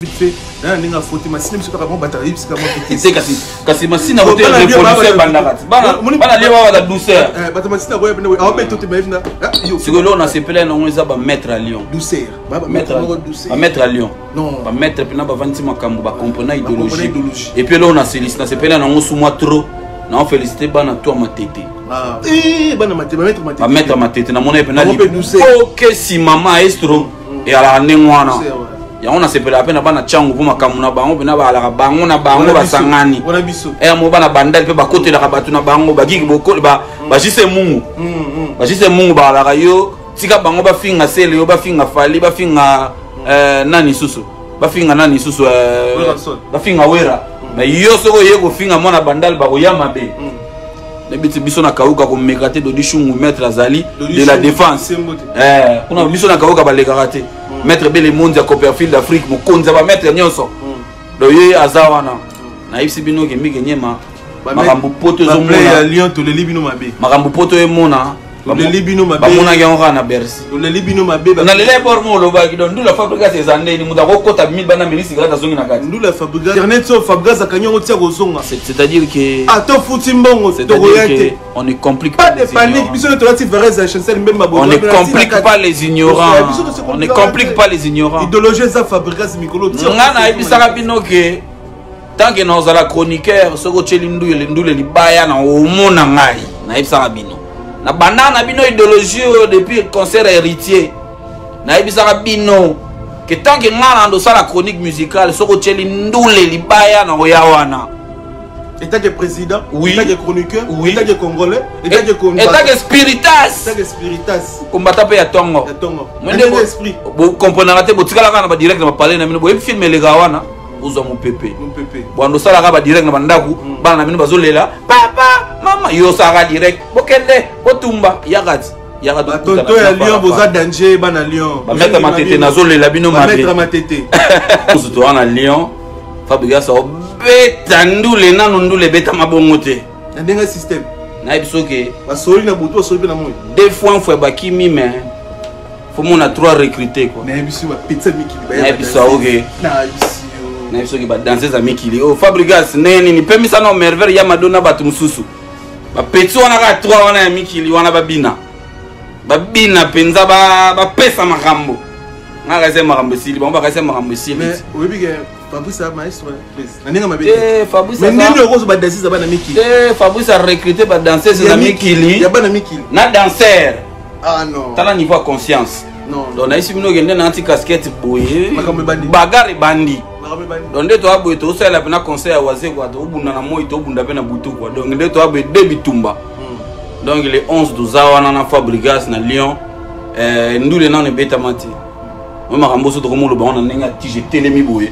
Vite fait na ndenge afoti masina biso kaka mwa bato ayebisika mwa vitesse te. Kasi masina kote révolution ebandaka ti bana lie baba douceur. Eh, bato masina koya pene aobeto te bayebi na ah, sikoyo eloko nasepela nango eza bamaître à Lyon. Douceur. Bamaître à Lyon, bamaître mpena bavandisi makambo, bacomprena idéologie. Et puis eloko nasepela nango su mwa trop, nao félicité bana to ya Matete. Ah. Eh, bamaître Matete namona ye mpena lipoke mama estro eyalaka ndenge wana. Yango nasepelaka mpe na bana ntiango mpo makambo na bango mpena baalaka bango na bango basangani mo bana Bandali mpe bakotelaka bato na bango bagiki bajise mungu bajise mungu baalaka yo tika bango bafinga sele yo, bafinga Fally, bafinga nani susu, bafinga nani susu, bafinga Wera. Mais yo soki oye kofinga mwana Bandali, bakoya mabe. Nayebi ti biso na Kauka komeka te. Dodi Shungu, maître azali de la défense kuna. Biso na Kauka balekaka te. Maître Bele Mondi ya Copperfield d'Afrique, mokonzi ya bamaître nyonso. Donc ye aza wana. Nayebisi bino ke Mike Nyema, makambo poto ezomona Lyon, toleli bino mabe. Makambo poto emona. Toleli bino mabe. Bamonaki yango kaka na Bercy. Toleli bino mabe. Nalela ebor mo olobaki. Donc ndula Fabregas eza ndeni moto akokota mille bana meli cigarette azongi na kati. Ndula Fabregas, internet so Fabregas akangi yango tia kozonga. C'est-à-dire que ata futi mbongo, tokoya te. On ne complique pas de panique. Biso tolati varese ya Chancel Mbemba. On ne complique pas les ignorants, on ne complique pas les ignorants. Idéologie eza Fabregas mikolo. Nga nayebisaka bino ke tant que nazala chroniqueur, soki otyeli ndule ndule libaya na omona ngai. Nayebisaka bino na bandaka na bino idéologie oyo depuis concert Héritier. Nayebisaka bino ke tant que ngai na ndosala chronique musicale, soki otyeli ndule libaya na koya wana. État que président, oui. État que chroniqueur, oui. État que congolais, état que combattant. État que spiritas. État que spiritas. Combattant pe ya tongo. Ya tongo. Mwende esprit. Bo comprenera te, botikala kana ba direct na ba palais na bino, boyebi film eleka wana, ozwa mopepe. Mopepe. Bwando osalaka ba direct na bandako, bana na bino bazolela, papa, mama, yo osalaka direct, bokende, botumba, yaka ti. Yaka. Batonto ya Lyon, boza danger, bana Lyon. Bamaître Matete, nazolela bino mabe. Bamaître Matete. Mosusu wana Lyon, Fabregas obeta ndule nanu ndule ebeta mabongo te. Na ndenge système. Nayebi soki basoli na butu, basoli mpe na moi. Deux fois fois bakimi, mais faut mona trois recruter quoi. Nayebi soki bapetisa mikili. Nayebi so oke. Nayebi soki badanseuse ya mikili oyo Fabregas ndenge nini pemisa na merveille ya Madonna, bato mosusu bapeti wana kaka trois wana ya mikili wana babina babina mpenza, bapesa makambo. Ngaka eza makambo esili, bango bakasi makambo esili. Oyebi ke Fabrice maestro na ndenge mabe te. Fabrice ndenge okozo badanseuse ya bana mikili. Te, Fabrice arecrute badanseuse na mikili. Ya bana mikili. Na danser. Ah non. Tala niveau ya conscience. Non. Donc nayesi bino okende na anti casquette boye. Makambo ebandi. Bagarre ebandi. Donc nde toya boye, tozosalela mpe na conseil ya waze kua, tobunda na moi, tobunda mpe na butu kua. Donc nde toya boye de bitumba. Donc le 11 toza wana na Fabregas na Lyon. Ndule nano ebetama te. Mo makambo oso tokomoloba wana ndenge atige etelemi boye,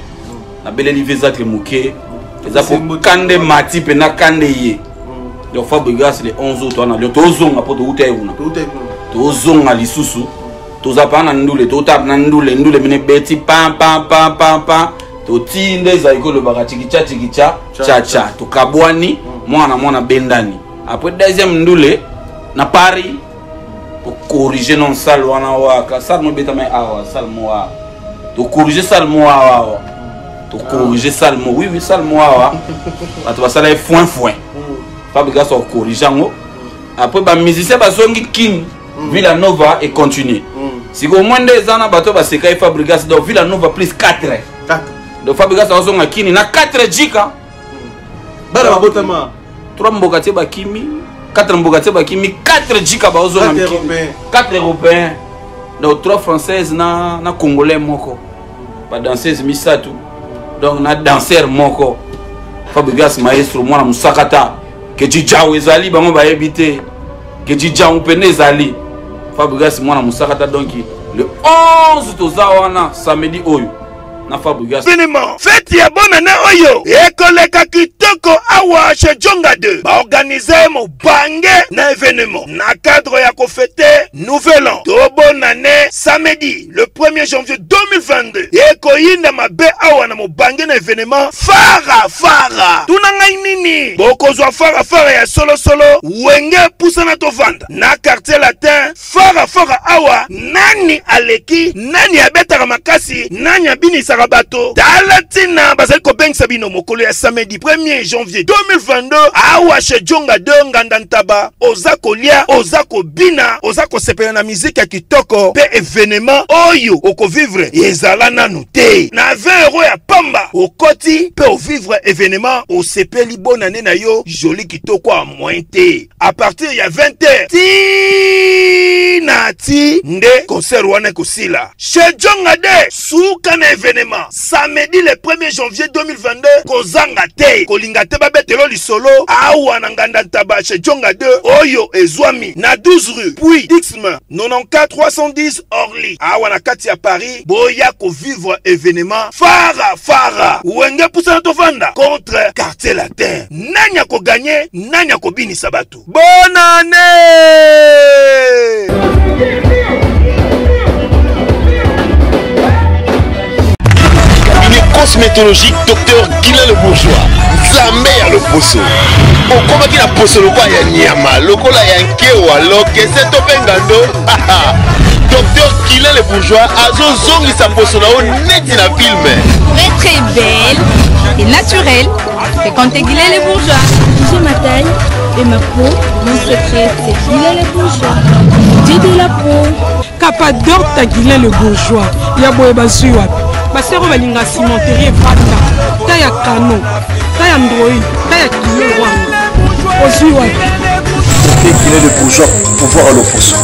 nabeleli vezacle moke eza po kande mati mpe na kande ye. Donc Fabregas le 11 oyo toza na Lyon, tozonga mpo touta ye kuna, tozonga lisusu, toza pa na ndule, tota na ndule, ndule mine beti pam pam pam pam pam, toti nde ezali kolobaka chikicha chikicha cha cha, tokabwani mwana mwana bendani. Après deuxième ndule na Paris, tocorrige non salle wana waka salle mo ebetama awa, salle mo awa, tocorrige salle mo awa awa, tocorrige salle mo, oui oui, salle mo awa, bato basala ye foin foin. Fabregas akocorrige yango. Après bamusicien bazongi King, Villa Nova econtinue. Sikoyo mwa nde eza na bato baseka ye Fabregas. Donc Villa Nova plus 4. Donc Fabregas azonga Kini na 4 jika. Bana babotama. 3 mboka tie bakimi, 4 mboka tie bakimi, 4 jika baozonga mikili, 4 européens. Donc 3 françaises na congolais moko, badanseuse misato, donc na danser moko. Fabregas maestro mwana mosakata ke jijao ezali, bango bayebi te ke jijao mpene ezali Fabregas mwana mosakata. Donc le 11 toza wana samedi oyo na Fabregas. Événement fête ya bonane oyo ekoleka kitoko awa chez Jonga 2. Baorganize mobange na événement na cadre ya kofete nouvel an to bonane. Samedi le 1er janvier 2022 ekoyinda mabe awa na mobange na événement fara fara. Tuna ngai nini bokozwa fara fara ya solosolo. Wenge pusana, tovanda na Quartier Latin. Fara fara awa, nani aleki, nani abetaka makasi, nani abinisaka. babinisaka bato. Tala ntina bazali kobengisa bino mokolo ya samedi 1er janvier 2022 awa chez Djonga 2 Nganda Ntaba. Oza kolia, oza kobina, oza kosepela na miziki ya kitoko mpe evenement oyo okovivre ezala nanu te. Na 20 euro ya pamba okoti mpe ovivre evenement, osepeli bonne annee na yo joli kitoko ya moyen te. À partir ya 20 heures ti na ti nde concert wana ekosila. Chez Djonga 2 suka na evenement samedi le 1er janvier 2022, kozanga te, kolinga te babetelo lisolo awa na Nganda Ntaba chez Djonga 2 oyo ezwami na 12 rue puis Dixme 94 310 Orly awa na kati ya Paris. Boya kovivre evenement fara fara wenge pusana tovanda contre Quartier Latin. Nani akoganye, nani akobinisa bato? Bonne année! Cabinet cosmétologique Docteur Guilain Le Bourgeois, Nzambe ya loposo. Okomaki na poso lokola ya nyama, lokola ya nkewa, lokese to mpe ngando. Docteur Guilain Le Bourgeois azozongisa poso na yo neti na film. Très très belle et naturelle. Fréquentez Guilain Le Bourgeois. J'ai ma taille et ma peau. Mon secret, c'est Guilain Le Bourgeois. Dieu de la peau. Capador ta Guilain Le Bourgeois. Ya boye bazui wapi? Basero balinga cimenterie evanda. Ta ya Kano, ta ya Android, ta ya Kilo Rwanda. Ozui wapi? Guilain Le Bourgeois, pouvoir à l'opposition.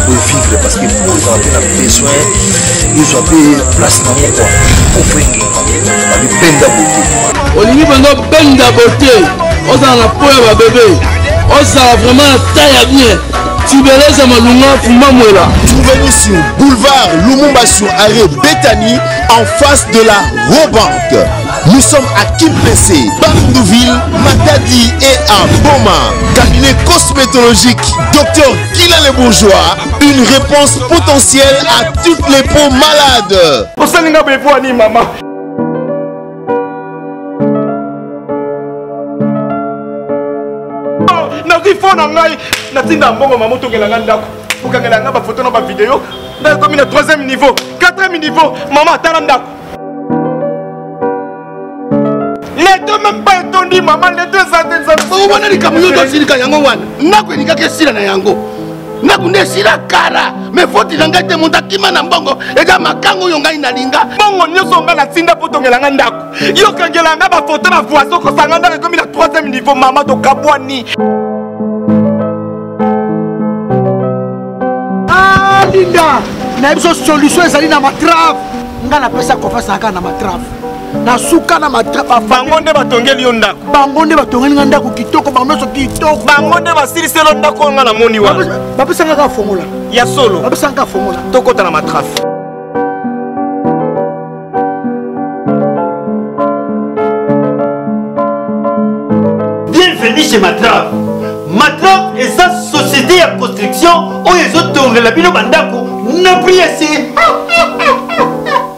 Po vivre parce que po ezala mpe na besoin ezwa mpe place nango kua po fo engenga babibenda bote. Olingi mpenza obenda bote, ozala na po ya babebe, ozala vraiment na taille ya bien. Tibeleza Malunga Fumba Mwela. Trouvez-nous sur boulevard Lumumba sur arrêt Bethany en face de la Robank. Nous sommes à Kimpese, Bandundu-Ville, Matadi et à Boma. Cabinet cosmétologique Docteur Guilain Le Bourgeois, une réponse potentielle à toutes les peaux malades. Osalinga boye po ani mama. Nazwi fo na ngai, natinda mbongo mama otongela ngai ndako, okangela ngai bafoto na bavideo, nakomi na 3e niveau, 4e niveau, mama atala ndako. Leto même pas etondi mama, leto eza te nzambe. Wana likambo yo tosilika yango wana, ndako elingaki esila na yango. Ndako nde esila kala, me foti na ngai te, moto akima na mbongo eza makango oyo ngai nalinga. Mbongo nyonso ngai natinda mpo tongela ngai ndako, yo kangela ngai bafoto na voisin, okosanga ndako ekomi na 3e niveau, mama tokabwani. Ah, Linda, na biso solution ezali na matrave. Ngai napesa confiance na kaka na matrave. Nasuka na matrave. Bango nde batongeli yo ndako. Bango nde batongeli nga ndako kitoko, bango nyonso kitoko. Bango nde basiliseli yo ndako oyo nga namoni wana. Bapesa nga kaka fongola. Ya solo. Bapesa nga kaka fongola. Tokota na matrave. Bienvenue chez Matrave. Matrave eza société ya construction oyo ezotongela bino bandako na prix ya se.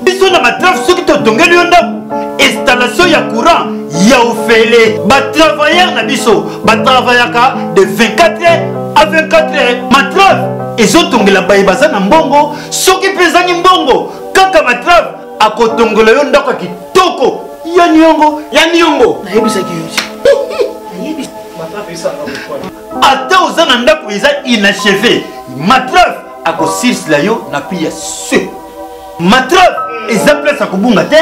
Biso na Matrave soki totongeli yo ndako, installation ya courant ya ofele. Ba travailleurs na biso ba travaillaka de 24 heures à 24 heures. Matrave ezotongela baye baza na mbongo, soki mpe ezangi mbongo kaka Matrave akotongela yo ndako ya kitoko ya niongo ya niongo. Nayebisaki yo ti. Ata oza na ndako eza inachevé, Matrave akosilisela yo na prix ya se. Matrave eza place ya kobunga te.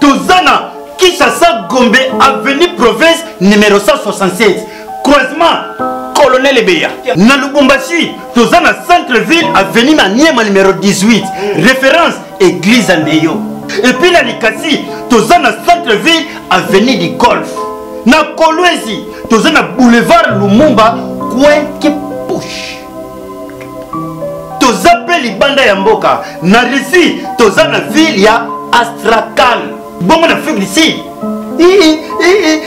Toza na Kinshasa, Gombe, avenue Province numéro 167, croisement Colonel Ebeya. Na Lubumbashi, toza na centre-ville, avenue Maniema numéro 18, référence église Ndeyo. Et puis na Likasi, toza na centre-ville, avenue du Golfe. Na Kolwezi, toza na boulevard Lumumba, coin Kipush. Toza pe libanda ya mboka. Na Russie, toza na ville ya Astrakhan. Bongo na Afrique du Sud,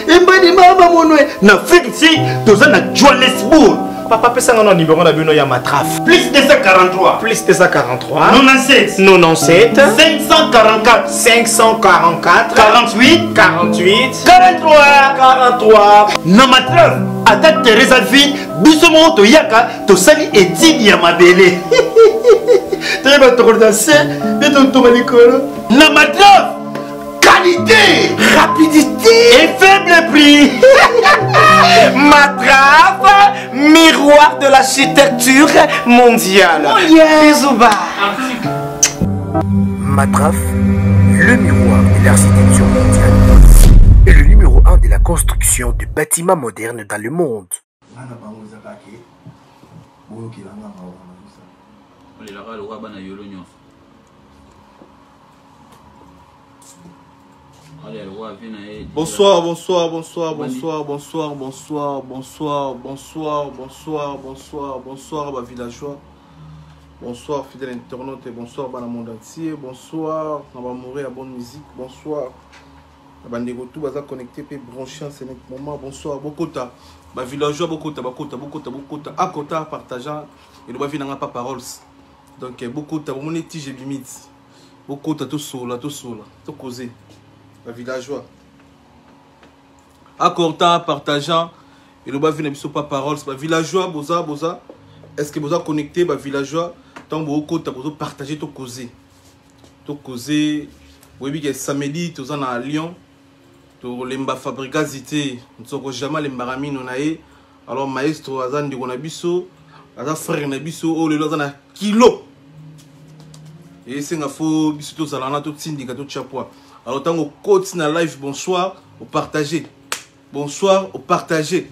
imbadi mama monwe. Na Afrique du Sud, toza na Johannesburg. Papa, pesa nga na numéro na bino ya Matrave. Plus 243. Plus 243. 97. 97. 544. 544. 48. 48. 43. 43. Na Matrave, ata Teresa Ville, biso moko toyaka, tosali étude ya mabele. Toyeba tokolo na se mpe totonga likolo. Na madraf qualité, rapidité et faible prix. Matrafe, miroir de l'architecture mondiale. Bisous, bye. Matraf, le miroir de l'architecture mondiale et le numéro 1 de la construction de bâtiments modernes dans le monde. Nga na bango eza kaka ke boyokela nga mawa na kosala. Olelaka lokola bana yolo nyonso. Bonsoir, bonsoir, bonsoir, bonsoir, bonsoir, bonsoir, bonsoir, bonsoir, bonsoir, bonsoir, bonsoir, ba villageois. Bonsoir, fidèles internautes, et bonsoir, bana monde entier. Bonsoir, na ba ya bonne musique. Bonsoir. Na bandeko tout baza connecté pe branché en ce moment. Bonsoir, bokota. Ba villageois bokota, bakota, bokota, bokota. Akota, partageant. Et le bavi nanga pas paroles. Donc, eh, bokota, bomoni tige limite. Bokota, tosola, tosola, tokoze. Ba villageois. Akorta, partageant. Et le bavi na biso pas paroles. Ba villageois, boza, boza. Est-ce que boza connecté, ba villageois? Tant bokota, bozo partager, tokoze. Tokoze. Boyebi ke samedi toza na Lyon, tolemba Fabrigazi te, ntsoko jamais alembaka mino na ye. Alors maestro aza ndeko na biso, aza frère na biso oyo lelo aza na kilo, esenga fo biso tozala wana, totindika, totya poids. Alors ntango okoti na live, bonsoir opartage, bonsoir opartage,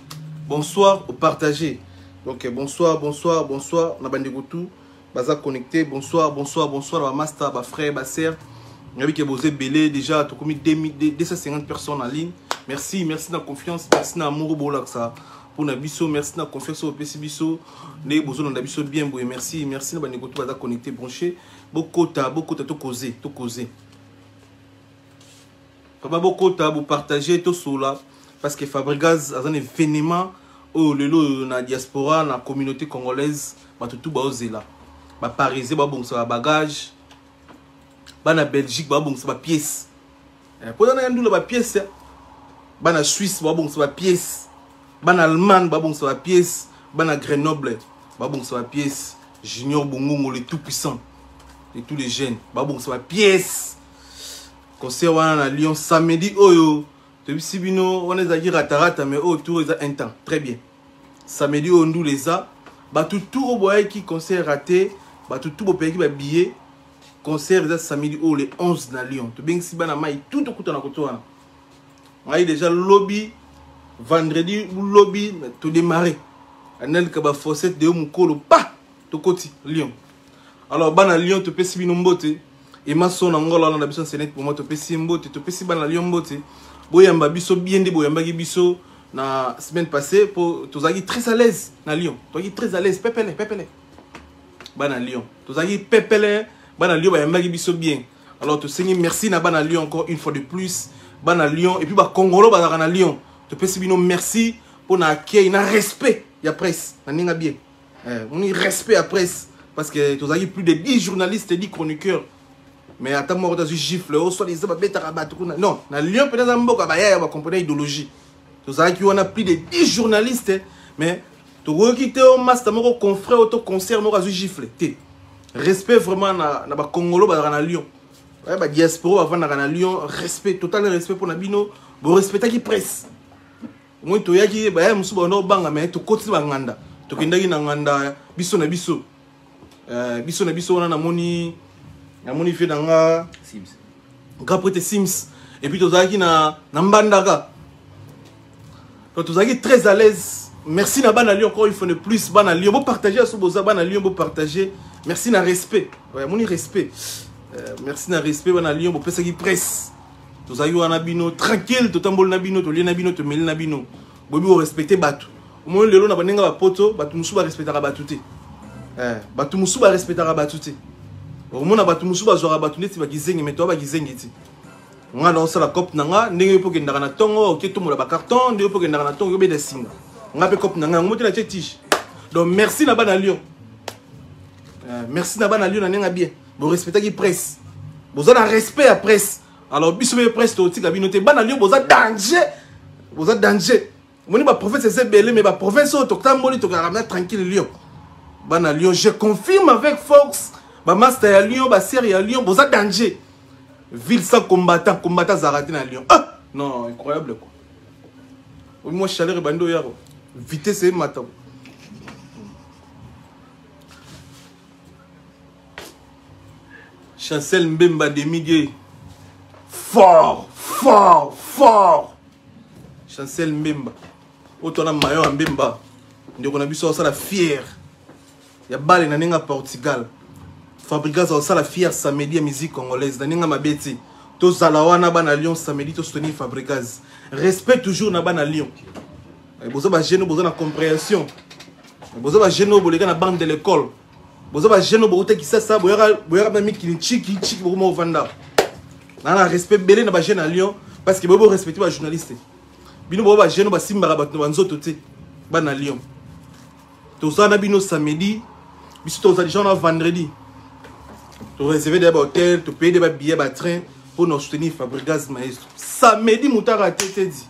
bonsoir opartage. Donc bonsoir, bonsoir, bonsoir na bandeko tout baza connecté. Bonsoir, bonsoir, bonsoir ba master, ba frère, ba sœur. Nayebi ke boza ebele déjà, tokomi 250 personnes en ligne. Merci, merci na confiance, merci na amour bolakisa mpona biso, merci na confiance oyo opesi biso ndenge bozolanda biso bien boye. Merci, merci na bandeko to baza connecté, branché. Bokota, bokota, tokoze, tokoze papa, bokota, bopartage, tosola, parce que Fabrigaz aza na événement oyo lelo oyo na diaspora, na communauté congolaise, bato tu baozela. Baparisien babongisa babagage, bana Belgique babongisa bapièce mpo na ya ndula bapièce, bana Suisse babongisa bapièce, bana Allemagne babongisa bapièce, bana Grenoble babongisa bapièce, Junior Bongongo le tout puissant de tous les jeunes babongisa bapièce. Concert wana na Lyon samedi oyo toyebisi bino wana ezalaki ratarata, mais oyo tour eza un temps très bien. Samedi oyo ndula eza bato tour oyo boyaki concert raté, bato tu bopeyaki babillet. Concert eza samedi oyo le 11 na Lyon. Tobengisi bana mai tout, tokutana koto wana. Ngai déjà lobi, vendredi lobi, todémarre anelka bafossette de yo mokolo pa tokoti Lyon. Alors bana Lyon, topesi bino mbote. Emaso na ngolo wana na biso nsenet pour moi, topesi mbote, topesi bana Lyon mbote. Boyamba biso bien nde boyambaki biso na semaine passée, po tozalaki très à l'aise na Lyon, tozalaki très à l'aise, pepele pepele. Bana Lyon tozalaki pepele, bana Lyon bayambaki biso bien. Alors tosengi merci na bana Lyon encore une fois de plus, bana Lyon et puis bakongolo bazalaka na Lyon, topesi bino merci mpona accueil na respect ya presse na ndenge bien. Moni respect ya presse, parce que tozalaki plus de 10 journalistes, 10 chroniqueurs, mais ata moko tazwi gifle o soit eza babetaka bato kuna. Non, na Lyon mpenza eza mboka bayaya bakomprene idéologie. Tozalaki wana plus de 10 journalistes, mais tokoki te o master moko, confrère o to concert moko azwi gifle te. Respect vraiment na bakongolo bazalaka na Lyon, badiaspora bavandaka na Lyon, respect total, respect mpona bino, borespectaki presse. Omoi toyaki baya mosusu banda obanga, mais tokoti banganda, tokendaki na nganda biso na biso, biso na biso wana. Namoni fe na nga grand prêtre Sims, et puis tozalaki na Mbandaka, donc tozalaki très à l'aise. Merci na bana Lyon encore une fois de plus. Bana Lyon, bopartage aso boza bana Lyon, bopartage. Merci na respect, ouais, moni respect, merci na respect bana Lyon bopesaki presse. Tozalaki wana bino tranquille, totamboli na bino, tolie na bino, tomeli na bino. Boyebi korespecte bato. Omoni lelo na bandenge bapoto, bato mosusu barespectaka bato te, bato mosusu barespectaka bato te. Omona bato mosusu bazwaka bato neti bakizengi, me toa bakizengi te. Nga na osala cope na nga ndenge yo mpo okendaka na ntongo oke tombola bacarton, ndenge yo mpo okendaka na ntongo obeda singa, nga mpe cope na nga yango mote na tie tige. Donc merci na bana Lyon, merci na bana Lyon na ndenge bien borespectaki presse, boza na respect ya presse. Alors biso mpe presse totika bino te. Bana Lyon boza danger, boza danger. Omoni baprovince eza ebele, mais baprovince oyo totamboli tokaka na tranquille Lyon. Bana Lyon, je confirme avec force. Bamaster ya Lyon, basere ya Lyon, boza danger. Ville sans combattant, combattant azalaka te na Lyon. Ah non, incroyable quoi. Oyo mwa chaleur ebandi oya ko vitesse emata. Chancel Mbemba demi-dieu. Fort, fort, fort. Chancel Mbemba. Oyo twana mayo ya Mbemba. Ndeko na biso asala fier. Ya bale na ndenge ya Portugal. Fabregas asala fier samedi ya musique congolaise na ndenge mabe te. Tozala wana bana Lyon samedi to soutenir Fabregas. Respect toujours na bana Lyon. Boza ba jeune boza na compréhension. Boza ba jeune boleka na bande de l'école. Boza ba jeune bouta Kisasa boyaka boyaka na mikili chiki chiki bokoma ovanda. Na na respect belé na ba jeune à Lyon parce que bobo respecter ba journaliste. Bino bobo ba jeune ba simbaka bato na banzoto te. Bana Lyon. Toza na bino samedi, biso toza déjà na vendredi. To réserver des hôtels, to payer des billets ba train pour nous soutenir Fabregas maestro. Samedi mutara tete dit.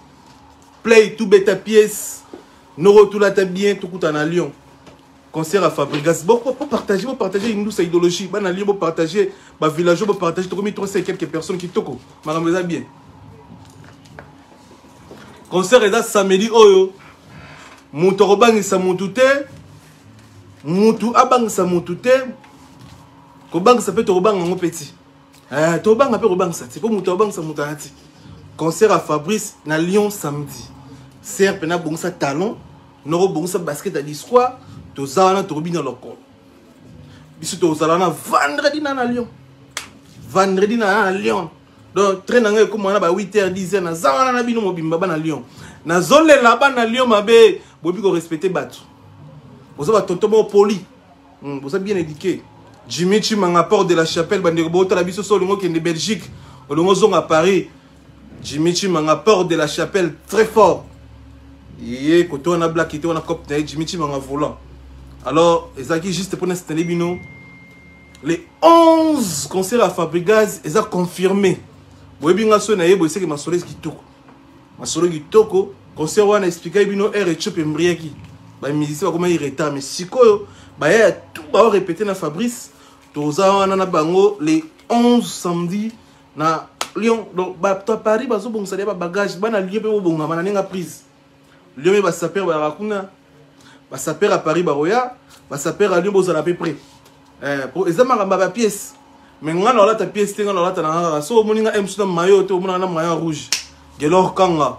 Play tout beta pièce. Noro tout la bien tout kuta na Lyon. Concert à Fabregas. Bon, pour partager, pour partager une douce idéologie. Ba na Lyon, pour partager, ba villageois, pour partager, tout comme 300 et quelques personnes qui toko. Madame eza bien. Concert eza samedi oyo. Mutu akobangisa mutu te. Mutu abangisa mutu te. Kobangisa pe tokobanga yango petit. Tobanga pe kobangisa te. Po mutu abangisa mutu ati. Concert à Fabrice na Lyon samedi. Serre pena bongisa talon, noko bongisa basket à disquoir, toza wana tokobina lokolo. Biso tozala na vendredi na na Lyon. Vendredi na na Lyon. Donc train na ngai ekoma na ba 8h 10h na za wana na bino mobimba bana Lyon. Nazolela bana Lyon mabe, bobi ko respecter bato. Boza ba tonton moko poli. Boza bien éduqué. Jimmy Chimanga porte de la chapelle bandeko botala biso so olingo kende Belgique, olingo zonga Paris. Jimmy Chimanga porte de la chapelle très fort. Ye koto na black ite wana cop na Jimmy Chimanga volant. Alors ezaki juste pour installer bino les 11 concerts à Fabregas eza confirmé. Boyebi nga so na ye boyeseke masolo kitoko. Masolo kitoko concert wana expliquer bino air Ethiopie embriaki. Ba musiciens bakoma retard mais sikoyo ba ya tout ba répéter na Fabrice toza wana na bango les 11 samedi na Lyon. Donc ba to Paris bazo bongisa ba bagage bana Lyon pe bobonga bana ninga prise. Lyon ba saper ba rakuna ba saper à Paris ba roya ba saper à Lyon bozala peu près. Pour ezama ba pièce mais nga na lata pièce te nga na lata na nga so omoni nga MC na maillot te omona na maillot rouge. Gelor Kanga.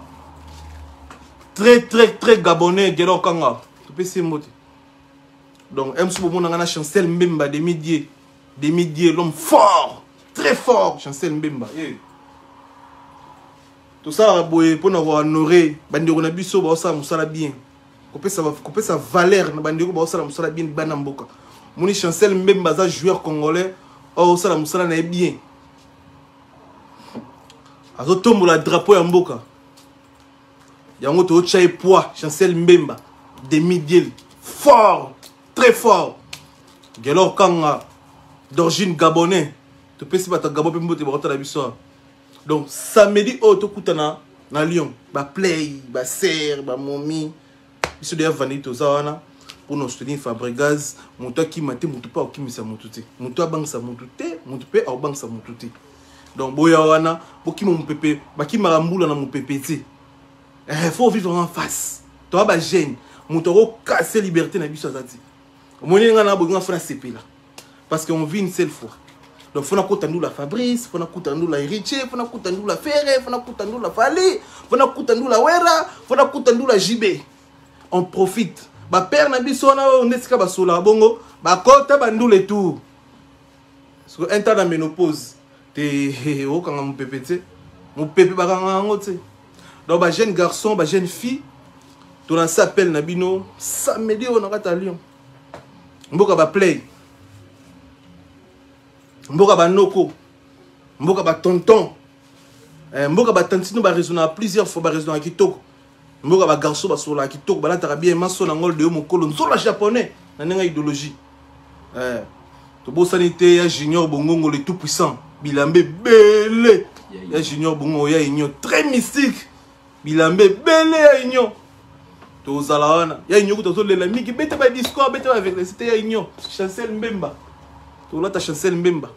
Très très très gabonais Gelor Kanga. Tu peux mbote. Donc MC bomona nga na Chancel Mbemba demi-dieu. Demi-dieu l'homme fort, très fort Chancel Mbemba. Yeah. Tout ça boye pour nous honorer bandeko na biso ba osala musala bien. Kopesa valeur na bandeko ba osala musala bien bana mboka. Moni Chancel Mbemba za joueur congolais o osala musala na bien. Azo tombola drapeau ya mboka. Yango to tcha poids Chancel Mbemba demi-dieu fort, très fort. Gelor Kanga d'origine gabonais. To pesi bata Gabon pe mbote ba la biso. Donc samedi oyo tokutana na Lyon, ba play, ba serre, ba momi. Biso de vendredi toza wana pour nous soutenir Fabregas, moto akima te, moto pa okimisa moto te. Moto abangisa moto te, moto pe abangisa moto te. Donc boya wana, bokima mopepe, bakima mbula na mopepe te. Faut vivre en face. Toi ba jeune, moto ko casser liberté na biso azati. Omoni nga na bokinga fona sepela. Parce qu'on vit une seule fois. Donc faut na kota ndula Fabrice, faut na kota ndula Héritier, faut na kota ndula Ferré, faut na kota ndula Fally, faut na kota ndula Wera, faut na kota ndula JB. On profite. Ba père na biso na on esika ba sola bongo, ba kota ba ndule tout. Parce que un temps na ménopause, te okanga mon pépé te. Mon pépé ba kanga ngo te. Donc ba jeune garçon, ba jeune fille, to na s'appelle na bino samedi on kata Lyon. Mboka ba play. Mboka ba noko. Mboka ba tonton. Mboka ba tantino ba raisonner plusieurs fois ba raisonner kitoko. Mboka ba garçon ba sola kitoko ba lataka bien maso na ngol de mokolo nzola japonais na nenga idéologie. To bosanité ya Junior Bongongo le tout puissant. Bilambe belé. Ya Junior Bongongo ya union très mystique. Bilambe belé ya union. To zala wana ya union ko to lela miki bete ba discours bete ba avec c'était ya union. Chancel Mbemba. Tolata Chancel Mbemba.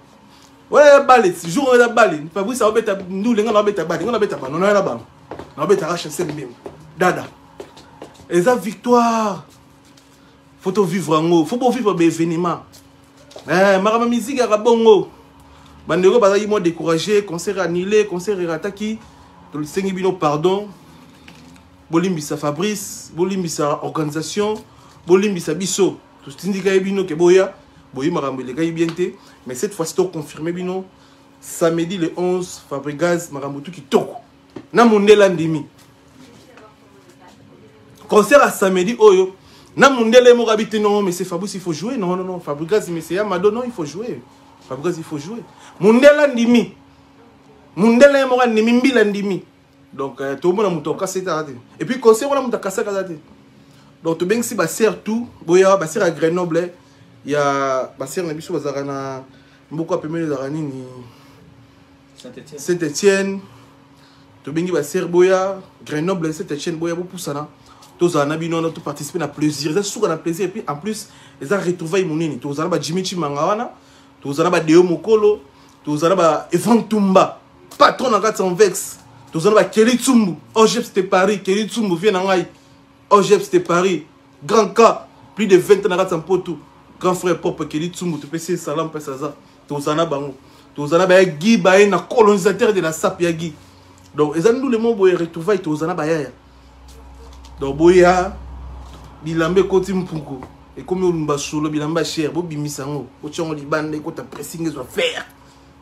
Ouais, bale, jour oyo eza bale, Fabrice aobeta ndule, nga naobeta bale, nga naobeta bano, nayo na bango. Naobetaka Chancel Mbemba. Dada. Eza victoire. Faut to vivre yango, faut bo vivre ba événement. Eh, makambo musique ya bongo. Bandeko bazalaki mwa découragé, concert annulé, concert erataki. Tosengi bino pardon. Bolimbisa Fabrice, bolimbisa organisation, bolimbisa biso. Totindika ye bino ke boya, boyi makambo elekaki bien te. Mais cette fois-ci to confirmer bino samedi le 11 Fabregas makambo tout kitoko. Na mundela ndimi. Concert à samedi oyo na mundele moko abite non mais c'est Fabrice il faut jouer non non non Fabregas mais c'est Yamado non il faut jouer. Fabregas il faut jouer. Mundela ndimi. Mundele moko ndimi mbila ndimi. Donc euh, tomona moto akasi ete aza te et puis concert wana moto akasaka aza te donc tobengisi basere tout boya basere ya grenoble ya basere na biso bazalaka na mboka pembeni ezalaka nini saint etienne tobengi basere boya grenoble saint etienne boya bopusana tozala na bino wana toparticipe na plaisir eza suka na plaisir epuis en plus eza retrouvaille monene tozala ba jimmy chimanga wana tozala ba deo mokolo tozala ba evan tumba patron na kati anvex toza na bakeli tsumbu ogeps de paris keli tsumbu vie na ngai ogeps de paris grand cas plus de 20 ans na kati ya mpoto grand frère propre keli tsumbu topesi ye salam mpesi aza tozala na bango tozala na baya gi baye na colonisateur de la sap ya gi donc eza ndule mo boye retrouvaille tozala na bayaya donc boya bilamba ekoti mpuku ekomi olumba solo bilamba cher bobimisa yango botya yango libanda ekota pressing ezwa fer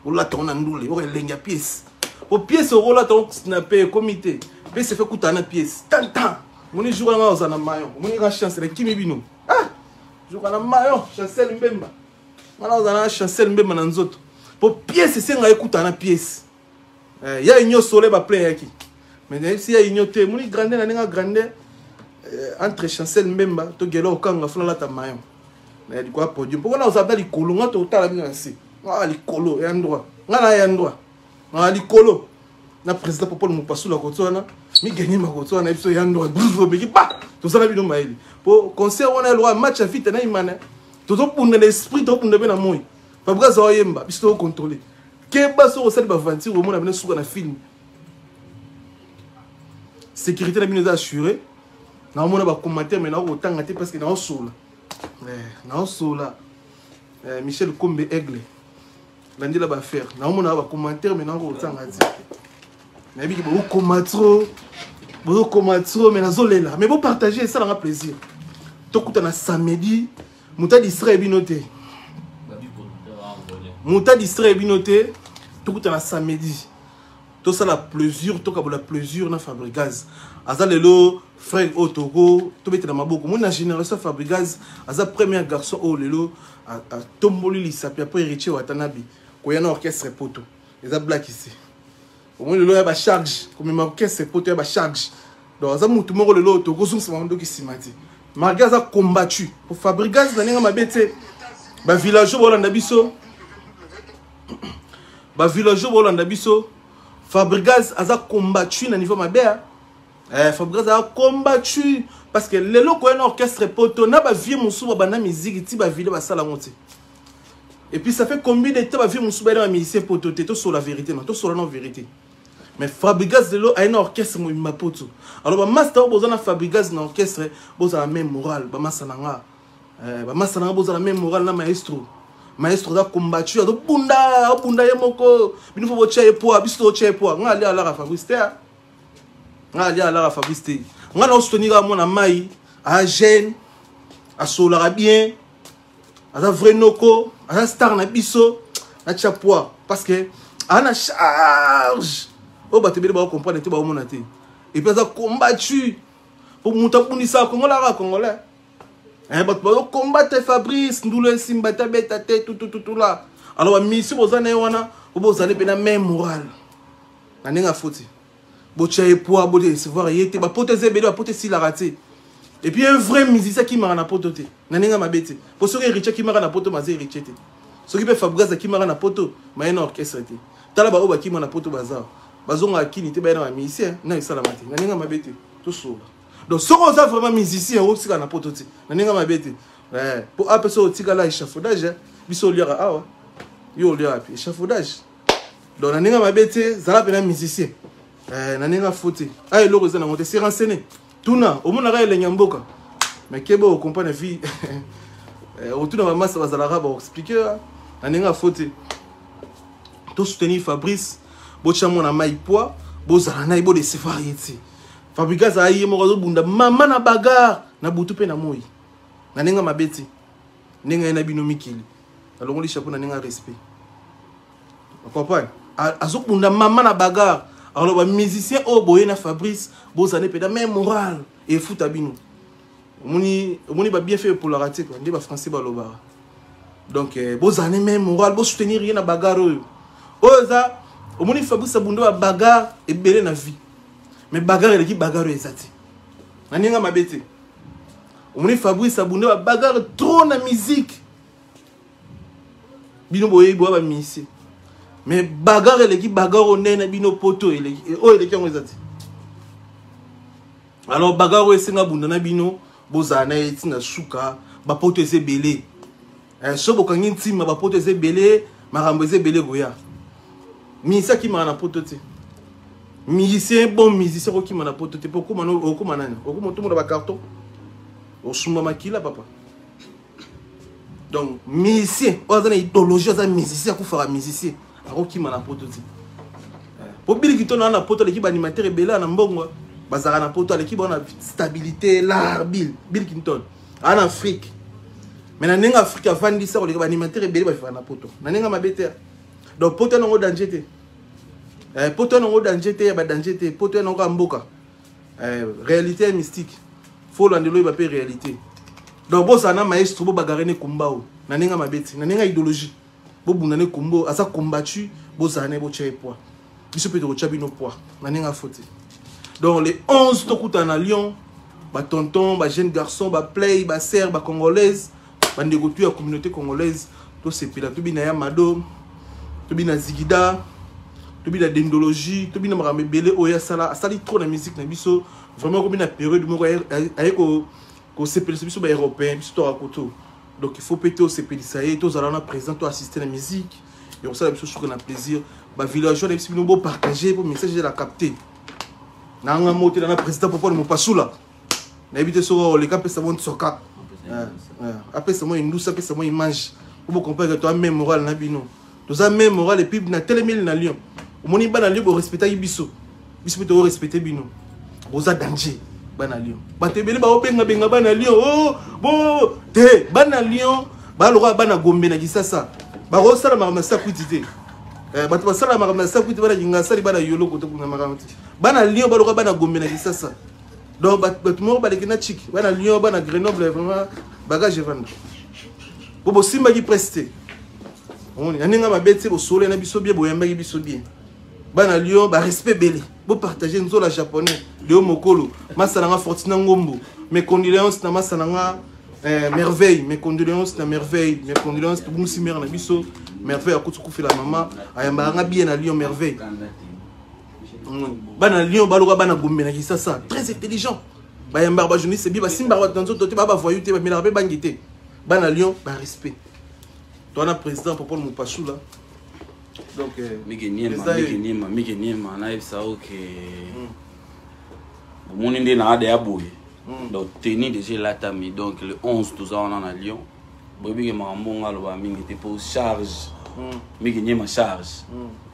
olata yango na ndule oyo elengi ya pièce po pièce okolata yango snape ekomi te pièce efe kutana na pièce tantan omoni jour wana oza na mayon omoni ka chance nakimi bino ah jour wana mayon chancel mbemba wana oza na chancel mbemba na nzoto po pièce esenga ekutana na pièce eh, ya union sole ba plein yaki mais nayebisi ya union te moni grande na ndenge grande eh, entre chancel mbemba to gelo okanga funa lata mayon na likolo ya podium mpo wana ozala likolo nga totala bino na se nga likolo ya ndroit nga na ya ndroit nga likolo na président popole mopasula koti wana migeni makoti wana biso ya ndroit bromeki ba tozala bino mayele mpo concert wana ya match ya vite na imana tozobunda na esprit tozobunda mpe na moi fabrice aoyemba biso tozocontrole keba soki osali baventure omona bino suka na film sécurité na bino eza assuré naomona bacommentaire mai nakokotanga te parce que naosola eh, naosola eh, michel kombe aigle landela baaffaire naomona bacommentaire mai nakokotanga te nayebi ke bokoma trop bozokoma trop mai nazolela mais bopartage esalanga plaisir tokutana samedi moto adistrait bino te moto adistrait bino te tokutana samedi tosala plaisir tokabola plaisir na fabrigaz aza lelo frère oyo toko tobetela maboko moni na génération fabrigaz aza premier garçon oyo lelo atomboli lisapi après héritier watanabe koya na orchestre poto eza black ici omoni lelo ya bacharge komema orchestre poto ya bacharge donc aza motu moko lelo tokozongisa bango ndoki nsima te malgré aza combattu po fabrigaz na ndenge mabe te bavillageois bolanda biso bavillageois bolanda biso fabrigaz aza combattu na niveau mabe eh, fabrigaz aza combattu parce que lelo koya na orchestre poto na bavie mosusu babanda miziki ti bavile basala yango te et puis ça fait combien de temps bavie mosusu bayena bamusicien poto te tosola vérité na tosola na vérité mais fabrigaz lelo aye na orchestre mobimba poto alors bamasta oyo boza na fabrigaz na orchestre bozala même moral bamasta na nga eh, bamasta na nga bozala même moral na maestro maestro aza combattu azobunda abunda ye moko bino fo botya ye poa biso totya ye poa nga alia alaka fabrice te nga alia alaka fabrice te nga na osutoni kaka mwana mai aza jeune asololaka bien aza vrai noko aza star na biso natya poids parce que aza na charge oyo bato ebele bakocomprendre te baomona te epuis aza combattu po moto abundisaka congolais aka congolais eh, bato bazokombate fabrice ndulu esimba te abeta te tutututula alors bamisio boza na ye wana po bozali mpe na même morale na ndenge afuti botya ye poids bo recevoir ye te bapoto eza ebele bapoto esilaka te et puis un vrai musicien akimaka na poto te na ndenge mabe te po soki héritier akimaka na poto maza héritier te soki mpe fabrigaz akimaka na poto maye na orchestre te tala baoyo bakima na poto baza bazongaka kini te baye na bamusicien na esalama te na ndenge mabe te tosola donc soki oza vraiment musicien okotikala na poto te na ndenge mabe te po ape soki otikala échafaudage. Biso oliaka awa, yo oliaka wapi? Échafaudage. Donc na ndenge mabe te, zala mpena musicien. Eh, na ndenge afo te. Ah, eloko eza nango te, se renseigner. Tuna, omonaka elengi ya mboka. Mais keba okomprendre vie. Eh, otuna bamasa bazalaka baexplike na ndenge afo te. Tosoutenir Fabrice, botya mwana mai poids, bozala na ye, bodecevoir ye te. Fabrice azala ye moko azobunda mama na bagarre na butu mpe na moi. Na ndenge mabe te. Ndenge ye na bino mikili. Alongoli chapeau na ndenge ya respect. Comprendre? Azobunda mama na bagarre. Alors ba musicien oyo boye na Fabrice, bozala mpe na même moral efuta bino. Omoni omoni ba bien fait epolaka te quoi, nde ba français balobaka. Donc eh, bozala na même moral, bo soutenir ye na bagarre oyo. Oyo eza omoni Fabrice abunda ba bagarre ebele na vie. Mais bagarre eleki bagarre oyo eza te. Na ndenge mabe te. Omoni Fabrice abunda ba bagarre trop na musique. Bino boyebi boya ba musicien. Mais bagarre eleki bagarre oyo ndenge na bino poto eleki oyo eleki yango eza te. Alors bagarre oyo esenga bunda na bino bozala na ye ntina suka, bapoto eza ebele. Eh, so bokangi ntima bapoto eza ebele, makambo eza ebele koya. Musicien akimaka na poto te. Musicien, bon musicien okokima na poto te, po okoma okoma nani? Okoma otombola ba carton. Osumba makila papa. Donc musicien oyo aza na idéologie, aza musicien, akufaka musicien, akokima na poto te. Po Bill Clinton na poto aleki ba animateur ebele na mbongo, bazalaka na poto aleki bango na stabilité, l'art Bill, Bill Clinton na Afrique. Mais na ndenge Afrique avandisa koleka ba animateur ebele bavivaka na poto. Na ndenge mabe te. Donc poto nango danger te. Eh, poto nango danger te, ya ba danger te, poto nango ka mboka. Eh, réalité mystique. Faut landelo ba pe réalité. Donc bozala na maestro bo bagarre ne kumbao. Na ndenge mabe te, na ndenge idéologie. Bobunda ne kumbo, aza combattu, bozala na bo tya poids. Biso pe tokotya bino poids. Na ndenge afote. Donc les 11 tokuta na Lyon, ba tonton, ba jeune garçon, ba play, ba sœur, ba congolaise, ba ndeko tu ya communauté congolaise, to sepela to bina ya Mado, to bina Zigida, to bina dendologie, to bina makambo ebele oyo asala, asali trop na musique na biso, vraiment komi na période moko aye ko kosepelisa biso ba européen, biso toka koto. Donc il faut peut-être osepelisa ye, tozala na président, to assister na musique, et osala biso suka na plaisir. Ba villageois na biso bino bo partager po message la capter. Na nga mote na président Papa Mopasula. Na ebite soko oleka pesa bon tsoka. Apesa moi ndusa, apesa moi image. Pour comprendre que toi même moral na bino. Toza même moral et puis na telemeli na Lyon. Omoni bana Lyon bo respecter biso. Biso pe to respecter bino. Boza danger bana Lyon. Bato ebele ba obenga benga bana Lyon. Oh bo te bana Lyon ba loka bana Gombe na Kisasa. Ba ko sala makambo na sakwiti te. Eh, bato basala makambo na sakwiti bana Kingasani bana Yolo koto kuna makambo te. Bana Lyon ba loka bana Gombe na Kisasa. Donc bato moko baleki na Tchik, bana Lyon, bana Grenoble vraiment bagage evanda. Bo bosimbaki presse te. Omoni na ndenge mabe te, bosolo na biso bien, boyambaki biso bien. Bana Lyon ba respect belé. Bo partager nzola japonais Léo Mokolo, masala nga Fortuna Ngombo, mes condoléances na masala nga merveille, mes condoléances na merveille, mes condoléances to bungisi mère na biso, merveille akuti kufela mama, ayambaka nga bien na Lyon merveille. Bana Lyon baloka bana Gombe na Kisasa, très intelligent. Bayambaka ba journaliste bi basimbaka bato na nzoto te, ba ba voyou te, bamelaka pe bangi te. Bana Lyon ba respect. Toi na président Popol Mopasula. Donc Mike Niema, Mike Niema, Mike Niema, na yebisa ok. Bomoni nde na ade ya boye. Donc tenue déjà elatami, donc le 11 toza wana na Lyon. Boyebi ke makambo nga aloba mingi te po charge. Mike Niema charge.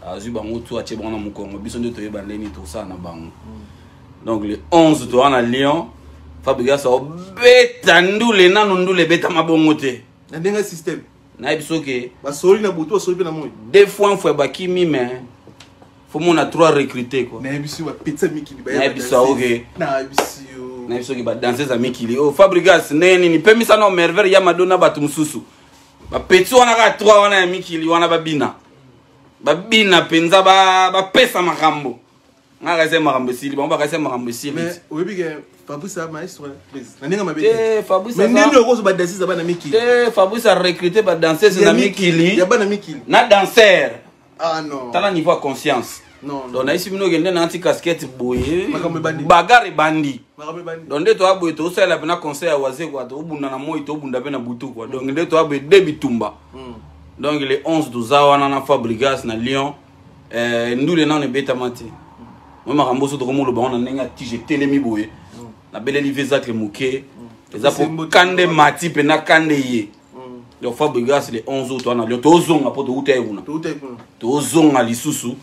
Azwi bango tu atie bango na mokongo, biso nde toyeba ndeni tosala na bango. Donc le 11 toza na Lyon, Fabregas obeta ndule nanu ndule ebeta mabongo te. Na ndenge système. Nayebi soki basoli na butu, basoli pe na moi. Deux fois fois bakimi mais faut mona trois recruter quoi. Nayebi soki ba petsa mikili ba. Nayebi so ok. Nayebi so. Nayebi soki ba danseuse ya mikili. Oh Fabregas ndenge nini pemisa na merveille ya Madonna bato mususu. Ba petits wana ka trois wana ya mikili wana babina. Babina penza ba ba pesa makambo. Nga kasi makambo esili, bango bakasi makambo esili. Mais oyebi ke Fabrice a maestro please. Na ndenge mabe. Te Fabrice. Mais ndenge okozo ba danseuse ba na mikili. Te Fabrice a recruter ba danseuse na mikili. Ya ba na mikili. Na danseur. Ah non. Tala niveau ya conscience. Donc nayebisi bino okende na anti casquette boye, bagarre ebandi. Donc nde toya boye, tosalela mpe na conseil ya waze kua, tobunda na moi, tobunda mpe na butu kua. Donc nde toya boye de bitumba. Donc le 11 toza wana na Fabrigas na Lyon. Ndule nano ebetama te. Moi makambo so tokomoloba ngo na ndenge ya tige etelemi boye, nabeleli vezatre moke eza po kande mati mpe na kande ye. Donc Fabrigas, le 11 oyo toza na Lyon, tozonga mpo touta ye kuna, tozonga lisusu,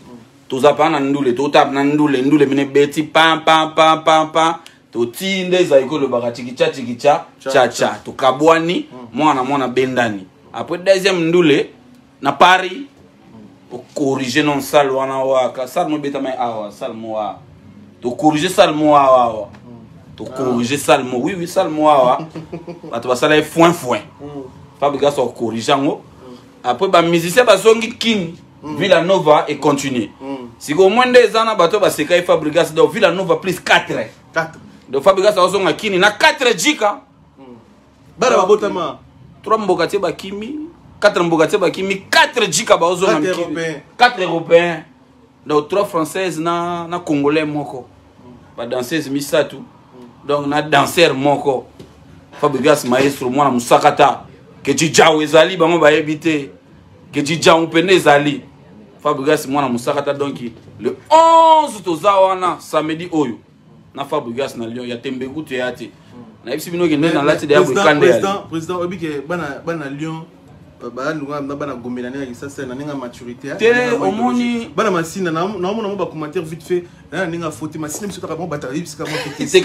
toza pa na ndule, tota na ndule, ndule mine beti pam pam pam pam pam, toti nde ezali kolobaka chikicha chikicha cha cha, tokabwani mwana mwana bendani. Après deuxième ndule na Paris, okorige non salle wana waka salle mo ebetama awa, salle mo awa, tokorige salle mo awa awa, tokorige salle mo, oui oui, salle mo awa, bato basala ye foin foin. Fabrigas akorige yango. Après bamusicien bazongi King, Villa Nova econtinue. Sikoyo mwa nde eza na bato baseka ye Fabrigas. Donc Villa Nova plus 4, donc Fabrigas azonga Kini na 4 jika. Bana babotama. 3 mboka tie bakimi, 4 mboka tie bakimi, 4 jika baozonga mikili, 4 européens, donc 3 françaises na congolais moko, badanseuse misato, donc na danser moko. Fabrigas maestro mwana mosakata keji jawo ezali, bango bayebi te keji jawo mpene ezali Fabrigas mwana mosakata. Donc le 11 toza wana samedi oyo na Fabrigas na Lyon ya tembe kutu ya te. Nayebisi bino kende nalati deya boye kande. Président, oyebi ke bana Lyon balunga na bana Gombe na ndenge ya Kisasa, na ndenge ya maturité. Te, omoni. Bana Masina, naomona mo bacommentaire vite fait na ndenge ya faute Masina biso kaka bango bato ayebisika mo. Te,